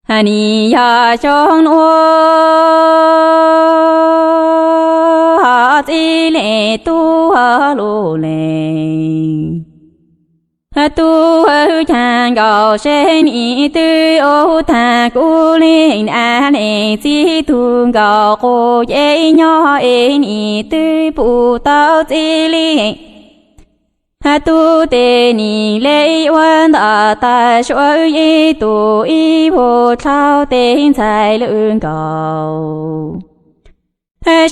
Nim yog xyoo nuav txij le tub lug le. Tub caag nkaus seb nim twb ua taag kuv le, a le txij tug nkaus quas yeeb nyob es nim twb pum tau txij le. Tub tes nim le ua ntawm tas suav ib tug ib vuag dlhau tes ntxhais lwm nkaus.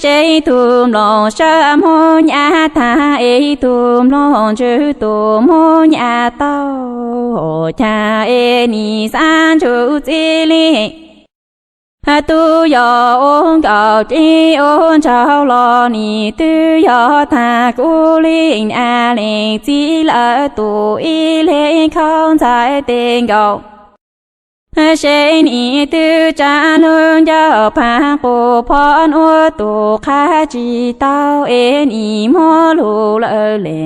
Seb tug mloog sab muag nyab taag es tug mloog ntswg tug muag nyab tau, caag es nim xaav ntsug txij le. Tub yog ua nkaus dlib ua ntsug los nim twb yog taag kuv le, a le txij lawm tug ib le khauv ntxhais tes nkaus. Seb nim twb tsa lug ncauj paag quas phov nuav tug qab tsi tau es nim muab lug lawm le.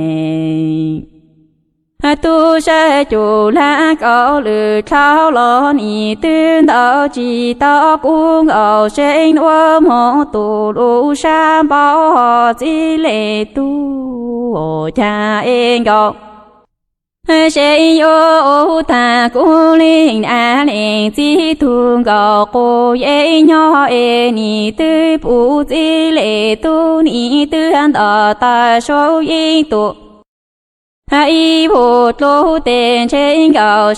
Tub sab cum lab kaum lwm dlhau los nim twb ntaus tsi tau kuv nkaus seb ua moog tug lub sab npau txij le tub caag es nkaus. Seb yuav ua taag kuv le, a le txij tug nkaus quas yeeb nyob es nim twb pum txij le tub nim twb ntaus tas suav ib tug ib vuag dlhau tes ntshe nkaus.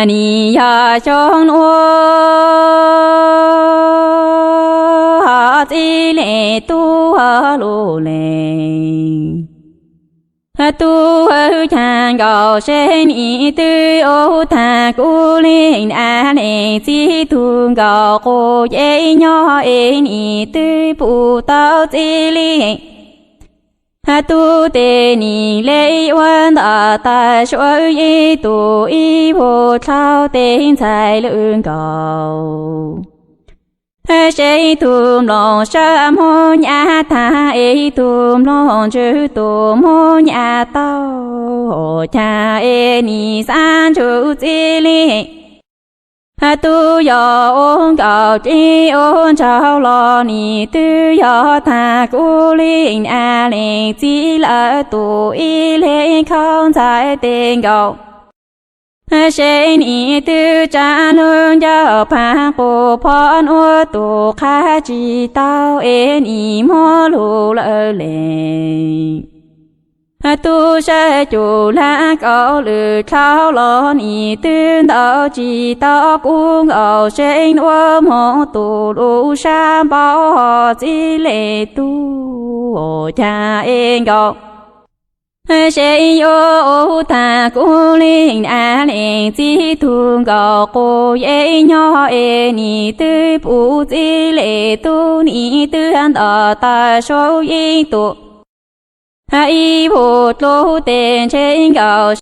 Nim yog xyoo nuav txij le tub lug le. Tub caag nkaus seb nim twb ua taag kuv le, a le txij tug nkaus quas yeeb nyob es nim twb pum tau txij le. Tub tes nim le ua ntawm tas suav ib tug ib vuag dlhau tes ntxhais lwm nkaus. Seb tug mloog sab muag nyab taag es tug mloog ntswg tug muag nyab tau, caag es nim xaav ntsug txij le. Tub yog ua nkaus dlib ua ntsug los nim twb yog taag kuv le, a le txij lawm tug ib le khauv ntxhais tes nkaus. Seb nim twb tsa lug ncauj phav qus phom nuav tus qab tsi tau es nim muab lug lawm le. Tub sab cum lab kaum lwm dlhau los nim twb ntaus tsi tau kub nkaus seb nuav moog tus lub sab npauv ho txij le tug caag es nkaus. Seb yuav ua taag kub leej ab leej txij tug nkaus qus yeej nyob es nim twb puv txij le tug nim twb ntaus tawm saum yeeb tus ib vuj dlub tes ntshe nkaus